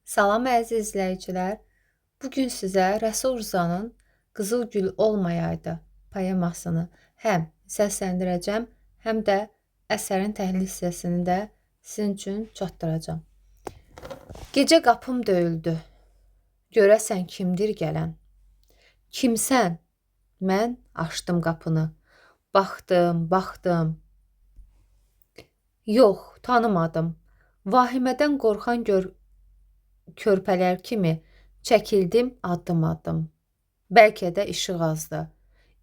Salam əziz izləyicilər. Bu gün sizə Rəsul Rzanın Qızıl Gül Olmayaydı poemasını həm səsləndirəcəm, həm də əsərin təhlil hissəsini də sizin üçün çatdıracağam. Gecə qapım döyüldü. Görəsən kimdir gələn? Kimsən? Mən açdım qapını. Baxdım, baxdım. Yox, tanımadım. Vahimədən qorxan körpələr kimi çəkildim addım-addım. Bəlkə də işıq azdı.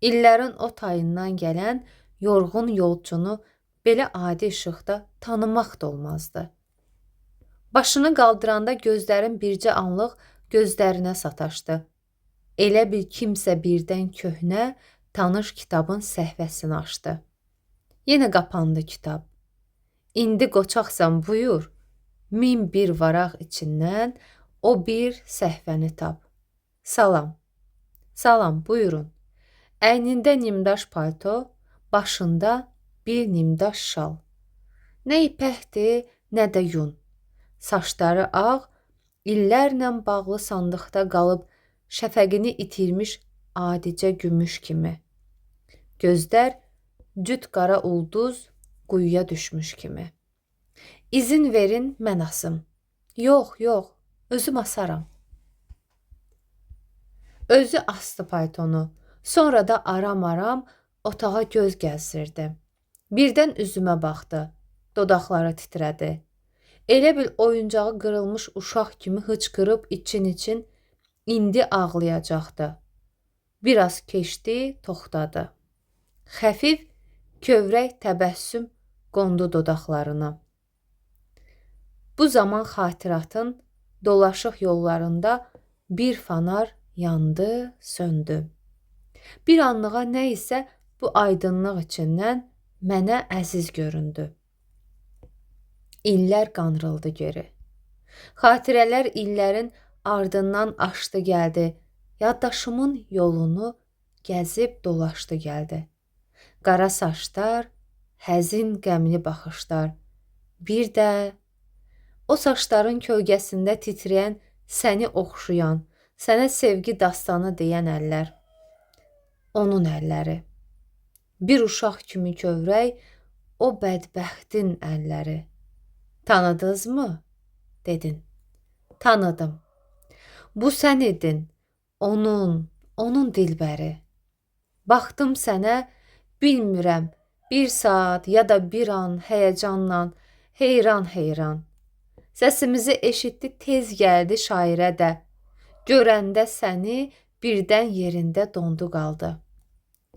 İllərin o tayından gələn yorğun yolçunu belə adi işıqda tanımaq da olmazdı. Başını qaldıranda gözlərim bircə anlıq gözlərinə sataşdı. Elə bil kimsə birdən köhnə, tanış kitabın səhifəsini açdı. Yenə qapandı kitab. İndi qoçaqsan buyur, 1001 varaq içindən o bir səhifəni tap. Salam. Salam, buyurun. Əynində nimdaş palto, başında bir nimdaş şal. Nə ipəkdir, nə də yun. Saçları ağ, illərlə bağlı sandıqda qalıb şəfəqini itirmiş adicə gümüş kimi. Gözlər cüt qara ulduz quyuya düşmüş kimi. İzin verin mən asım. Yox, yox, özüm asaram. Özü asdı paltonu. Sonra da aram-aram otağa göz gəzdirdi. Birdən üzümə baxdı. Dodaqları titrədi. Elə bil oyuncağı qırılmış uşaq kimi hıçqırıb için-için indi ağlayacaqdı. Biraz keçdi, toxtadı. Xəfif, kövrək təbəssüm qondu dodaqlarına. Bu zaman xatiratın dolaşıq yollarında bir fanar yandı, söndü. Bir anlığa nə isə bu aydınlıq içindən mənə əziz göründü. İllər qanrıldı geri. Xatirələr illərin ardından aşdı gəldi. Yaddaşımın yolunu gəzib dolaşdı gəldi. Qara saçlar, həzin qəmli baxışlar. Bir də o saçların kölgəsində titrəyən, səni oxşayan, sənə sevgi dastanı deyən əllər. Onun əlləri. Bir uşaq kimi kövrək, o bədbəxtin əlləri. Tanıdınızmı? Dedin. Tanıdım. Bu sən idin, onun dilbəri. Baxdım sənə, bilmirəm, bir saat ya da bir an həyəcanla, heyran-heyran. Səsimizi eşitdi, tez gəldi şairə də. Görəndə səni birdən yerində dondu qaldı.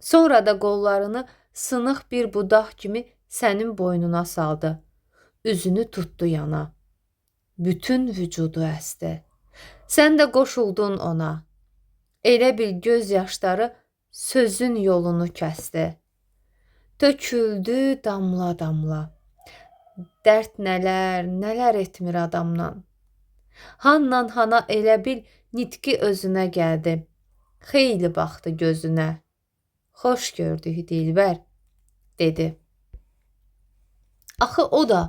Sonra da qollarını sınıq bir budaq kimi sənin boynuna saldı. Üzünü tutdu yana. Bütün vücudu əsdi. Sən də qoşuldun ona. Elə bil göz yaşları sözün yolunu kəsdi. Töküldü damla-damla. Dərd nələr, nələr etmir adamdan. Hannan hana elə bil nitqi özünə gəldi. Xeyli baxdı gözünə. Xoş gördük dilbər, dedi. Axı o da,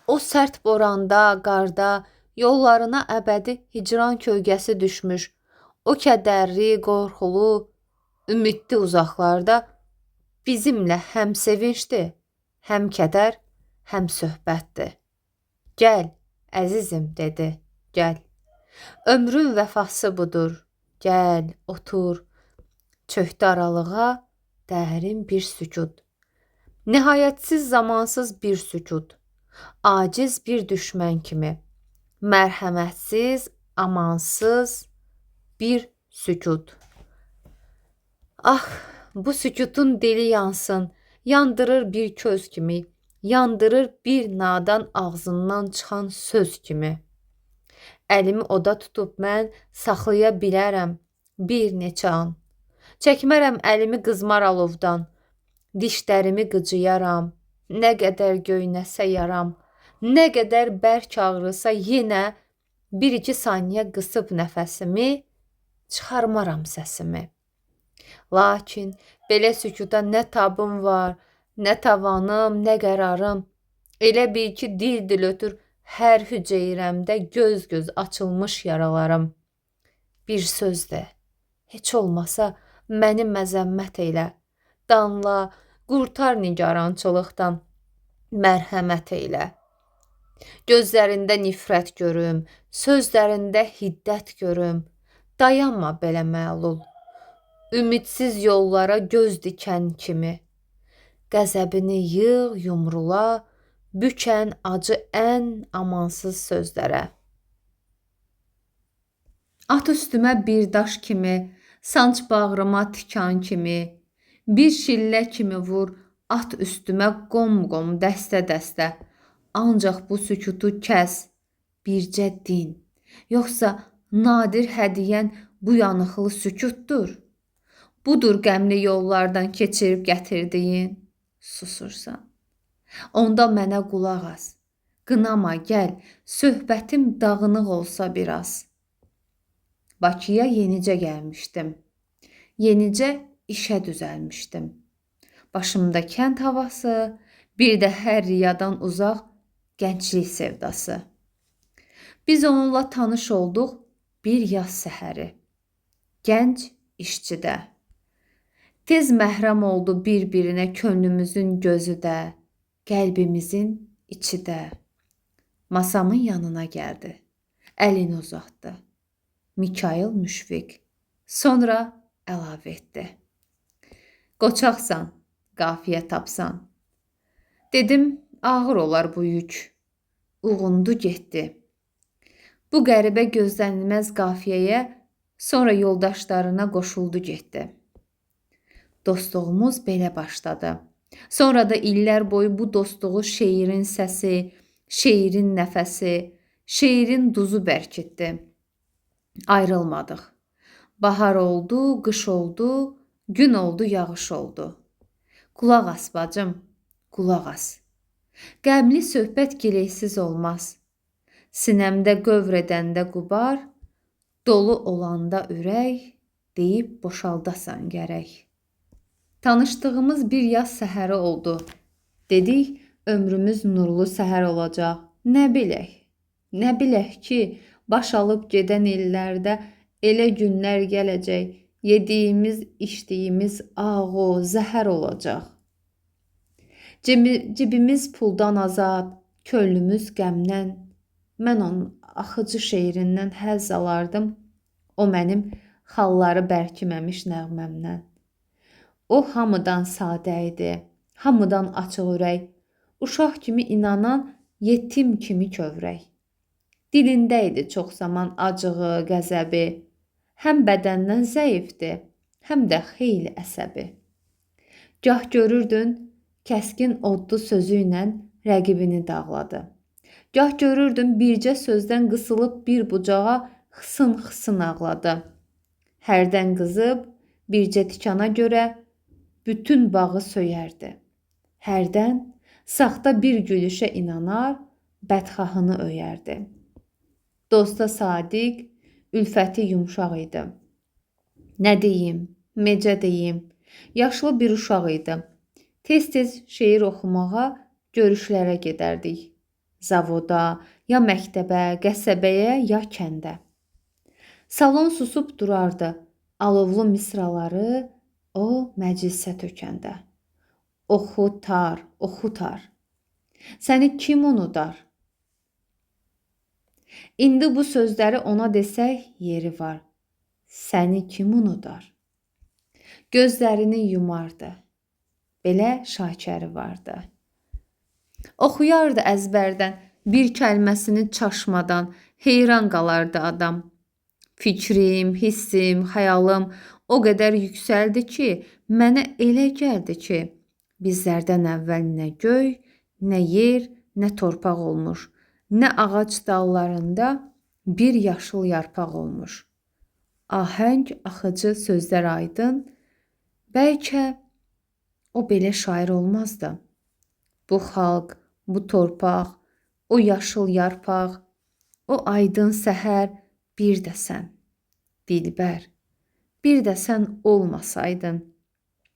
o sərt boranda, qarda, yollarına əbədi hicran kölgəsi düşmüş, o kədərli, qorxulu, ümidli uzaqlarda bizimlə həm sevincdir, həm kədər, həm söhbətdir. Gəl, əzizim, dedi, gəl. Ömrün vəfası budur. Gəl, otur. Çökdü aralığa dərin bir sükut. Nihayətsiz zamansız bir sükut. Aciz bir düşmən kimi. Mərhəmətsiz, amansız bir sükut. Ah, bu sükutun dili yansın, yandırır bir köz kimi, yandırır bir nadan ağzından çıxan söz kimi. Əlimi oda tutub mən saxlaya bilərəm bir neçə an. Çəkmərəm əlimi qızmar alovdan. Dişlərimi qıcıyaram. Nə qədər göynəsə yaram, nə qədər bərk ağrısa yenə bir-iki saniyə qısıb nəfəsimi, çıxarmaram səsimi. Lakin belə sükuta nə tabım var, nə tavanım, nə qərarım. Elə bil ki, dil-dil ötür Hər hüceyrəmdə göz-göz açılmış yaralarım. Bir söz de, heç olmasa məni məzəmmət eylə. Danla, qurtar nigarançılıqdan, mərhəmət eylə. Gözlərində nifrət görüm, sözlərində hiddət görüm. Dayanma belə məlul, ümidsiz yollara göz dikən kimi. Qəzəbini yığ, yumrula, bükən acı ən amansız sözlərə. At üstümə bir daş kimi, sanc bağrıma tikan kimi, bir şillə kimi vur, at üstümə qom-qom, dəstə-dəstə. Ancaq bu sükutu kəs, bircə din. Yoxsa nadir hədiyyən bu yanıqlı sükutdur. Budur qəmli yollardan keçirib gətirdiyin, susursan. Onda mənə qulaq as, qınama gəl, söhbətim dağınıq olsa biraz. Bakıya yenicə gəlmişdim. Yenicə işə düzəlmişdim. Başımda kənd havası, bir də hər riyadan uzaq gənclik sevdası. Biz onunla tanış olduq bir yaz səhəri. Gənc işçidə. Tez məhrəm oldu bir-birinə könlümüzün gözü də, qəlbimizin içi də. Masamın yanına gəldi. Əlini uzatdı. Mikayıl Müşfiq. Sonra əlavə etdi. Qoçaqsan, qafiyə tapsan. Dedim, ağır olar bu yük. Uğundu getdi. Bu qəribə gözlənilməz qafiyəyə sonra yoldaşlarına qoşuldu getdi. Dostluğumuz belə başladı. Sonra da illər boyu bu dostluğu şeirin səsi, şeirin nəfəsi, şeirin duzu bərkitdi. Ayrılmadıq. Bahar oldu, qış oldu, gün oldu, yağış oldu. Qulaq as bacım, qulaq as. Qəmli söhbət gileysiz olmaz. Sinəmdə qövr edəndə qubar, dolu olanda ürək, deyib boşaldasan gərək. Tanışdığımız bir yaz səhəri oldu. Dedik, ömrümüz nurlu səhər olacaq. Nə bilək, nə bilək ki, baş alıb gedən illərdə elə günlər gələcək, yediyimiz, içdiyimiz ağu, zəhər olacaq. Cibimiz puldan azad, könlümüz qəmdən. Mən onun axıcı şeirindən həzz alardım, o mənim xalları bərkiməmiş nəğməmdən. O hamıdan sadə idi, hamıdan açıq ürək, uşaq kimi inanan, yetim kimi kövrək. Dilində idi çox zaman acığı, qəzəbi, həm bədəndən zəifdi, həm də xeyli əsəbi. Gah görürdün, kəskin odlu sözü ilə rəqibini dağladı. Gah görürdün, bircə sözdən qısılıb bir bucağa xısın-xısın ağladı. Hərdən qızıb, bircə tikana görə bütün bağı söyərdi. Hərdən saxta bir gülüşə inanar, bədxahını öyərdi. Dosta sadiq, ülfəti yumşaq idi. Nə deyim, necə deyim, yaşlı bir uşaq idi. Tez-tez şeir oxumağa, görüşlərə gedərdik. Zavoda, ya məktəbə, qəsəbəyə, ya kəndə. Salon susub durardı. Alovlu misraları o məclisə tökəndə. Oxutar, oxutar. Səni kim unudar? İndi bu sözləri ona desək yeri var. Səni kim unudar? Gözlərini yumardı. Belə şakəri vardı. Oxuyardı əzbərdən, bir kəlməsini çaşmadan, heyran qalardı adam. Fikrim, hissim, xəyalım o qədər yüksəldi ki, mənə elə gəldi ki, bizlərdən əvvəl nə göy, nə yer, nə torpaq olmuş, nə ağac dallarında bir yaşıl yarpaq olmuş. Ahəng, axıcı sözlər aydın, bəlkə o belə şair olmazdı. Bu xalq, bu torpaq, o yaşıl yarpaq, o aydın səhər, bir də sən, dilbər, bir də sən olmasaydın.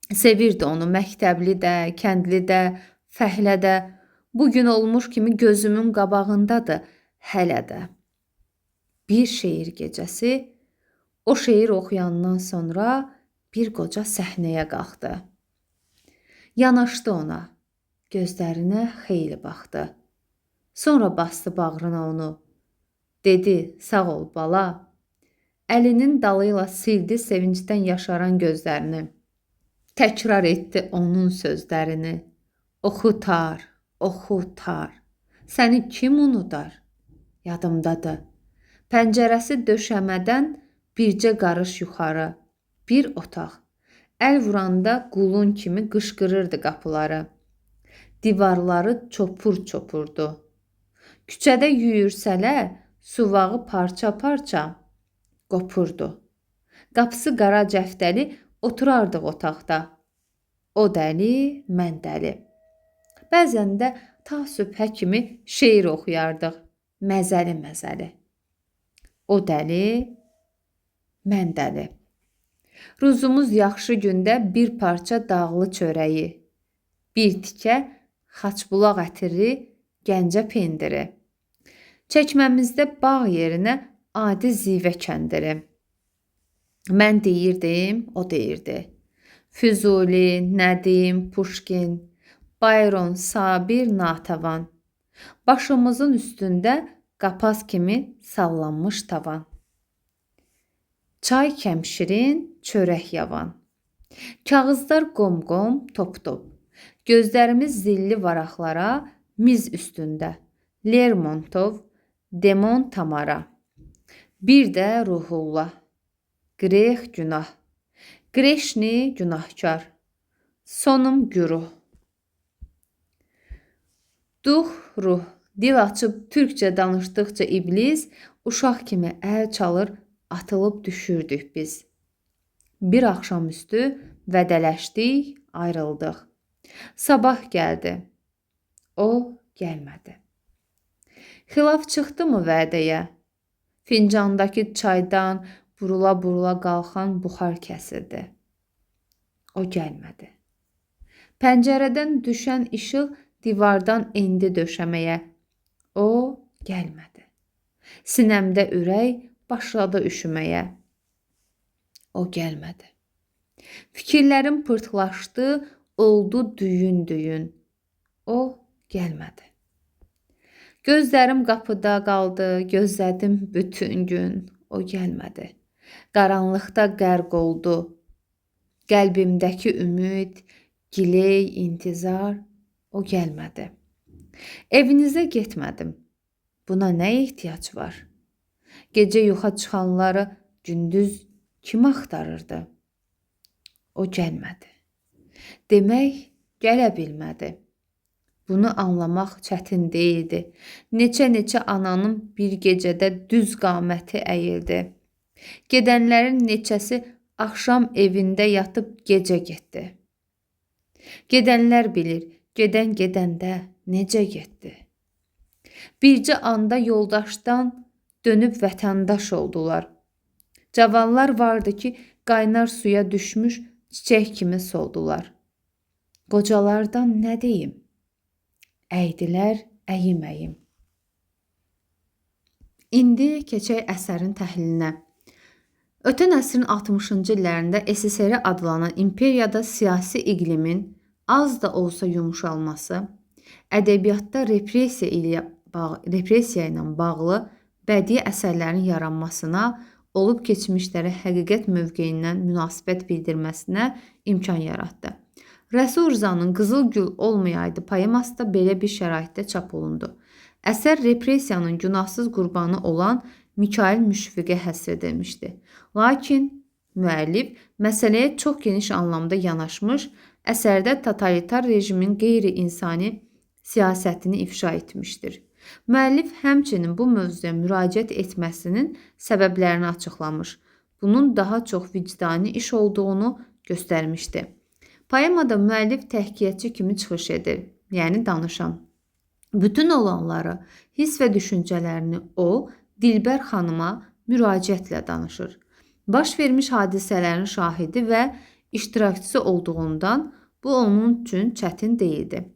Sevirdi onu məktəbli də, kəndli də, fəhlə də. Bugün olmuş kimi gözümün qabağındadır hələ də. Bir şeir gecəsi, o şeir oxuyandan sonra bir qoca səhnəyə qalxdı. Yanaşdı ona, gözlərinə xeyli baxdı. Sonra bastı bağrına onu. Dedi, sağ ol bala. Əlinin dalı ilə sildi sevincdən yaşaran gözlərini. Təkrar etdi onun sözlərini. Oxu tar, oxu tar. Səni kim unudar? Yadımdadır. Pəncərəsi döşəmədən bircə qarış yuxarı, bir otaq. Əl vuranda qulun kimi qışqırırdı qapıları. Divarları çopur-çopurdu. Küçədə yüyürsələr, suvağı parça-parça qopurdu. Qapısı qara cəftəli, oturardıq otaqda. O dəli, mən dəli. Bəzən də ta sübhə kimi şeir oxuyardıq, məzəli-məzəli. O dəli, mən dəli. Ruzumuz yaxşı gündə bir parça dağlı çörəyi, bir tikə xaçbulaq ətiri, Gəncə pendiri. Çəkməmizdə bağ yerinə adi zivə kəndiri. Mən deyirdim, o deyirdi. Füzuli, Nədim, Puşkin, Bayron, Sabir, Natəvan. Başımızın üstündə qapaz kimi sallanmış tavan. Çay kəmşirin, çörək yavan. Kağızlar qom-qom, top-top. Gözlərimiz zilli varaqlara, miz üstündə. Lermontov, Demon Tamara. Bir də Ruhullah. Qrex günah. Qreşni günahkar. Sonum güruh. Duh, ruh. Dil açıb türkcə danışdıqca iblis uşaq kimi əl çalır, atılıb düşürdük biz. Bir axşamüstü vədələşdik, ayrıldıq. Sabah gəldi. O gəlmədi. Xilaf çıxdı mı vədəyə? Fincandakı çaydan burula-burula qalxan buxar kəsildi. O gəlmədi. Pəncərədən düşən işıq divardan endi döşəməyə. O gəlmədi. Sinəmdə ürək başladı üşüməyə. O gəlmədi. Fikirlərim pırtlaşdı, oldu düyün-düyün. O gəlmədi. Gözlərim qapıda qaldı, gözlədim bütün gün. O gəlmədi. Qaranlıqda qərq oldu. Qəlbimdəki ümid, giley, intizar, o gəlmədi. Evinizə getmədim. Buna nə ehtiyac var? Gecə yuxa çıxanları gündüz kim axtarırdı? O gəlmədi. Demək, gələ bilmədi. Bunu anlamaq çətin deyildi. Neçə-neçə ananın bir gecədə düz qaməti əyildi. Gedənlərin neçəsi axşam evində yatıb gecə getdi. Gedənlər bilir, gedən gedəndə necə getdi. Bircə anda yoldaşdan dönüb vətəndaş oldular. Cavanlar vardı ki, qaynar suya düşmüş çiçək kimi soldular. Qocalardan nə deyim? Əydilər əyim-əyim. İndi keçək əsərin təhlilinə. Ötən əsrin 60-cı illərində SSR adlanan imperiyada siyasi iqlimin az da olsa yumşalması, ədəbiyyatda repressiya ilə bağlı bədii əsərlərin yaranmasına, olub keçmişlərə həqiqət mövqeyindən münasibət bildirməsinə imkan yaratdı. Rəsul Rzanın Qızıl Gül olmayaydı poeması da belə bir şəraitdə çap olundu. Əsər repressiyanın günahsız qurbanı olan Mikail Müşfiqə həsr edilmişdi. Lakin müəllif məsələyə çox geniş anlamda yanaşmış, əsərdə totalitar rejimin qeyri-insani siyasətini ifşa etmişdir. Müəllif həmçinin bu mövzuya müraciət etməsinin səbəblərini açıqlamış, bunun daha çox vicdani iş olduğunu göstərmişdi. Poemada müəllif təhkiyəçi kimi çıxış edir, yəni danışan. Bütün olanları, hiss və düşüncələrini o, Dilbər xanıma müraciətlə danışır. Baş vermiş hadisələrin şahidi və iştirakçısı olduğundan bu onun üçün çətin deyildi.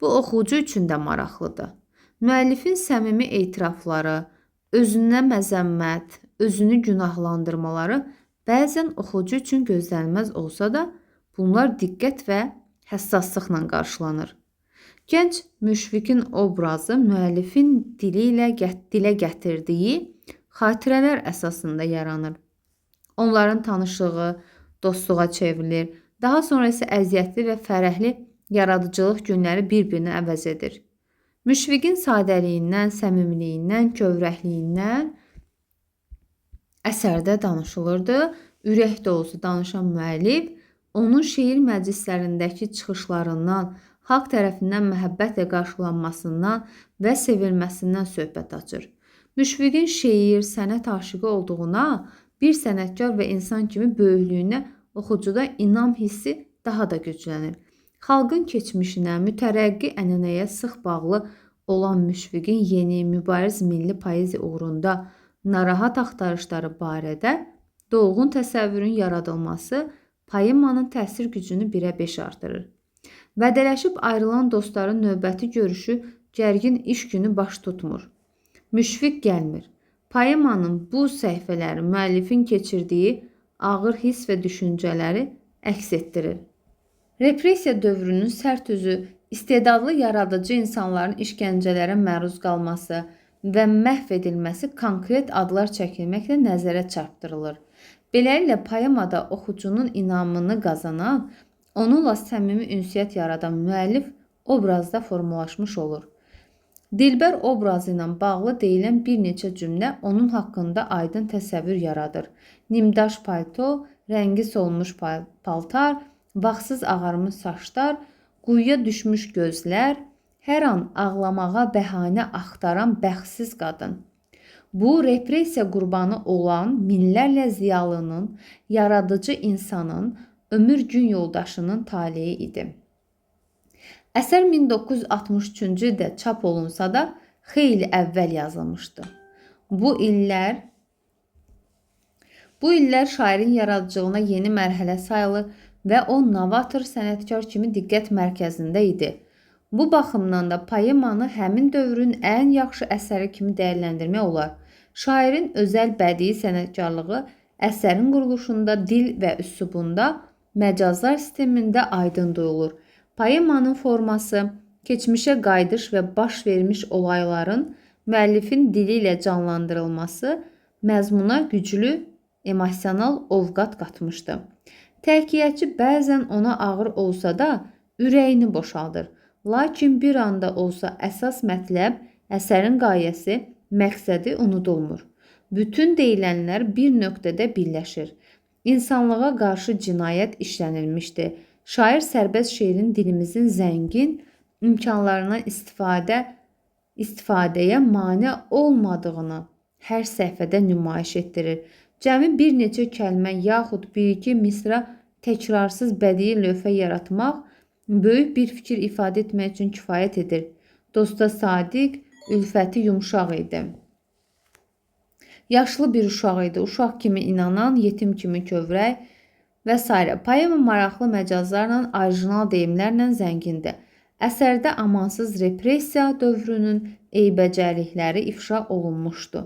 Bu oxucu üçün də maraqlıdır. Müəllifin səmimi etirafları, özünə məzəmmət, özünü günahlandırmaları bəzən oxucu üçün gözlənilməz olsa da, bunlar diqqət və həssaslıqla qarşılanır. Gənc Müşfiqin obrazı müəllifin dili ilə dilə gətirdiyi xatirələr əsasında yaranır. Onların tanışlığı dostluğa çevrilir. Daha sonra isə əziyyətli və fərəhli yaradıcılıq günləri bir-birini əvəz edir. Müşfiqin sadəliyindən, səmimiliyindən, kövrəkliyindən əsərdə danışılırdı. Ürək dolusu danışan müəllif onun şeir məclislərindəki çıxışlarından, xalq tərəfindən məhəbbətlə qarşılanmasından və sevilməsindən söhbət açır. Müşfiqin şeir, sənət aşiqi olduğuna, bir sənətkar və insan kimi böyüklüyünə oxucuda inam hissi daha da güclənir. Xalqın keçmişinə, mütərəqqi ənənəyə sıx bağlı olan Müşfiqin yeni, mübariz milli poeziya uğrunda narahat axtarışları barədə dolğun təsəvvürün yaradılması poemanın təsir gücünü 1-ə 5 artırır. Vədələşib ayrılan dostların növbəti görüşü gərgin iş günü baş tutmur. Müşfiq gəlmir. Poemanın bu səhifələri müəllifin keçirdiyi ağır hiss və düşüncələri əks etdirir. Repressiya dövrünün sərt üzü, istedadlı yaradıcı insanların işgəncələrə məruz qalması və məhv edilməsi konkret adlar çəkilməklə nəzərə çarpdırılır. Beləliklə, poemada oxucunun inamını qazanan, onunla səmimi ünsiyyət yaradan müəllif obrazda formalaşmış olur. Dilbər obrazı ilə bağlı deyilən bir neçə cümlə onun haqqında aydın təsəvvür yaradır. Nimdaş palto, rəngi solmuş paltar, vaxtsız ağarmış saçlar, quyuya düşmüş gözlər, hər an ağlamağa bəhanə axtaran bəxtsiz qadın. Bu, repressiya qurbanı olan minlərlə ziyalının, yaradıcı insanın, ömür gün yoldaşının taleyi idi. Əsər 1963-cü ildə çap olunsa da, xeyli əvvəl yazılmışdı. Bu illər şairin yaradıcılığına yeni mərhələ sayılır və o novator sənətkar kimi diqqət mərkəzində idi. Bu baxımdan da poemanı həmin dövrün ən yaxşı əsəri kimi dəyərləndirmək olar. Şairin özəl bədii sənətkarlığı əsərin quruluşunda, dil və üslubunda, məcazlar sistemində aydın duyulur. Poemanın forması, keçmişə qayıdış və baş vermiş olayların müəllifin dili ilə canlandırılması məzmuna güclü emosional ovqat qatmışdı. Təhkiyyətçi bəzən ona ağır olsa da ürəyini boşaldır. Lakin bir anda olsa əsas mətləb, əsərin qayəsi, məqsədi unudulmur. Bütün deyilənlər bir nöqtədə birləşir. İnsanlığa qarşı cinayət işlənilmişdi. Şair sərbəst şeirin dilimizin zəngin imkanlarından istifadəyə mane olmadığını hər səhifədə nümayiş etdirir. Cəmi bir neçə kəlmə yaxud bir-iki misra təkrarsız bədii lövhə yaratmaq böyük bir fikir ifadə etmək üçün kifayət edir. Dosta sadiq, ülfəti yumşaq idi. Yaşlı bir uşaq idi. Uşaq kimi inanan, yetim kimi kövrək və s. Poema maraqlı məcazlarla, orijinal deyimlərlə zəngindir. Əsərdə amansız repressiya dövrünün eybəcərlikləri ifşa olunmuşdu.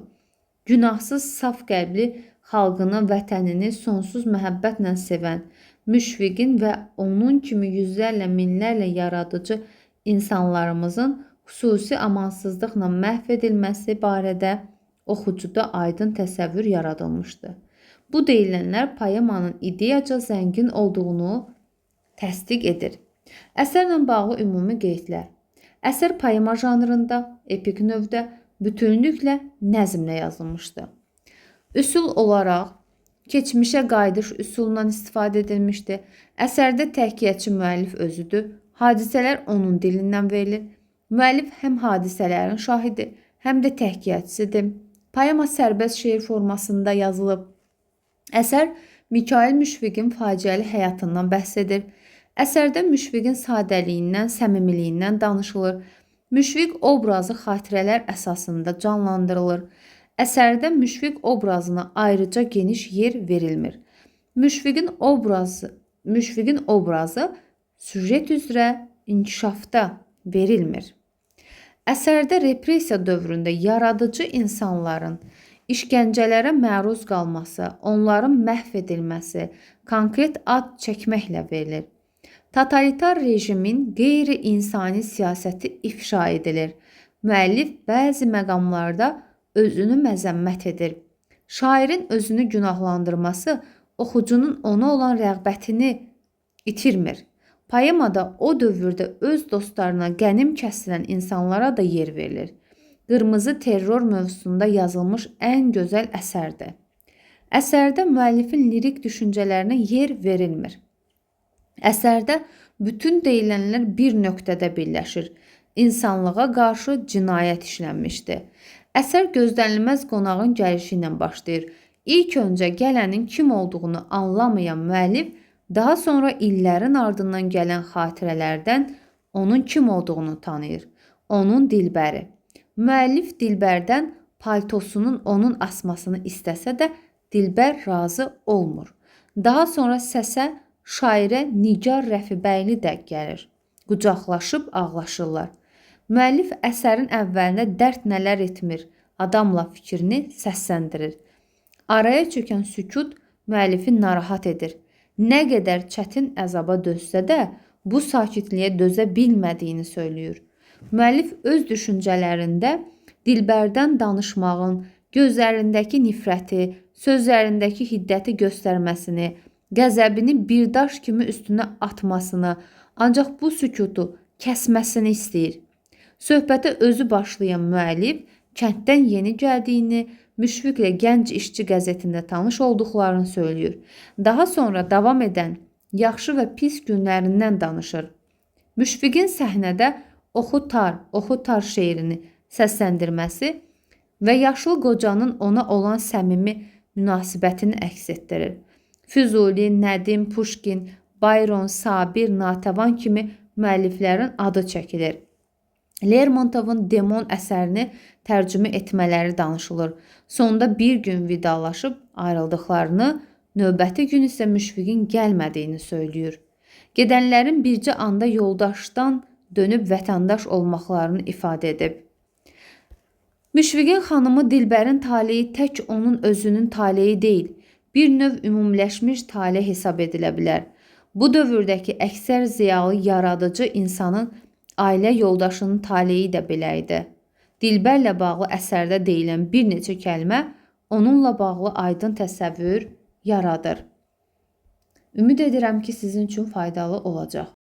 Günahsız, saf qəlbli xalqını, vətənini sonsuz məhəbbətlə sevən Müşfiqin və onun kimi yüzlərlə, minlərlə yaradıcı insanlarımızın xüsusi amansızlıqla məhv edilməsi barədə oxucuda aydın təsəvvür yaradılmışdı. Bu deyilənlər poemanın ideyaca zəngin olduğunu təsdiq edir. Əsərlə bağlı ümumi qeydlər. Əsər poema janrında, epik növdə, bütünlüklə nəzmlə yazılmışdı. Üsul olaraq keçmişə qayıdış üsulundan istifadə edilmişdi. Əsərdə təhkiyyətçi müəllif özüdür. Hadisələr onun dilindən verilir. Müəllif həm hadisələrin şahidi, həm də təhkiyyətçisidir. Poema sərbəst şeir formasında yazılıb. Əsər Mikayıl Müşfiqin faciəli həyatından bəhs edir. Əsərdə Müşfiqin sadəliyindən, səmimiliyindən danışılır. Müşfiq obrazı xatirələr əsasında canlandırılır. Əsərdə Müşfiq obrazına ayrıca geniş yer verilmir. Müşfiqin obrazı süjet üzrə inkişafda verilmir. Əsərdə repressiya dövründə yaradıcı insanların işgəncələrə məruz qalması, onların məhv edilməsi konkret ad çəkməklə verilir. Totalitar rejimin qeyri-insani siyasəti ifşa edilir. Müəllif bəzi məqamlarda özünü məzəmmət edir. Şairin özünü günahlandırması oxucunun ona olan rəğbətini itirmir. Poemada o dövrdə öz dostlarına qənim kəsilən insanlara da yer verilir. Qırmızı terror mövzusunda yazılmış ən gözəl əsərdir. Əsərdə müəllifin lirik düşüncələrinə yer verilmir. Əsərdə bütün deyilənlər bir nöqtədə birləşir. İnsanlığa qarşı cinayət işlənmişdi. Əsər gözlənilməz qonağın gəlişi ilə başlayır. İlk öncə gələnin kim olduğunu anlamayan müəllif daha sonra illərin ardından gələn xatirələrdən onun kim olduğunu tanıyır. Onun Dilbəri. Müəllif Dilbərdən paltosunun onun asmasını istəsə də Dilbər razı olmur. Daha sonra səsə şairə Nigar Rəfibəyli də gəlir. Qucaqlaşıb ağlaşırlar. Müəllif əsərin əvvəlində dərd nələr etmir, adamla fikrini səsləndirir. Araya çökən sükut müəllifi narahat edir. Nə qədər çətin əzaba dözsə də, bu sakitliyə dözə bilmədiyini söyləyir. Müəllif öz düşüncələrində Dilbərdən danışmağın, gözlərindəki nifrəti, sözlərindəki hiddəti göstərməsini, qəzəbini bir daş kimi üstünə atmasını, ancaq bu sükutu kəsməsini istəyir. Söhbətə özü başlayan müəllif kənddən yeni gəldiyini, Müşfiqlə Gənc İşçi qəzetində tanış olduqlarını söyləyir. Daha sonra davam edən yaxşı və pis günlərindən danışır. Müşfiqin səhnədə Oxu tar, oxu tar şeirini səsləndirməsi və yaşlı qocanın ona olan səmimi münasibətini əks etdirir. Füzuli, Nədim, Puşkin, Bayron, Sabir, Natəvan kimi müəlliflərin adı çəkilir. Lermontovun Demon əsərini tərcümə etmələri danışılır. Sonda bir gün vidalaşıb ayrıldıqlarını, növbəti gün isə Müşfiqin gəlmədiyini söyləyir. Gedənlərin bircə anda yoldaşdan dönüb vətəndaş olmaqlarını ifadə edib. Müşfiqin xanımı Dilbərin taleyi tək onun özünün taleyi deyil, bir növ ümumiləşmiş tale hesab edilə bilər. Bu dövrdəki əksər ziyalı yaradıcı insanın ailə yoldaşının taleyi də belə idi. Dilbərlə bağlı əsərdə deyilən bir neçə kəlmə onunla bağlı aydın təsəvvür yaradır. Ümid edirəm ki, sizin üçün faydalı olacaq.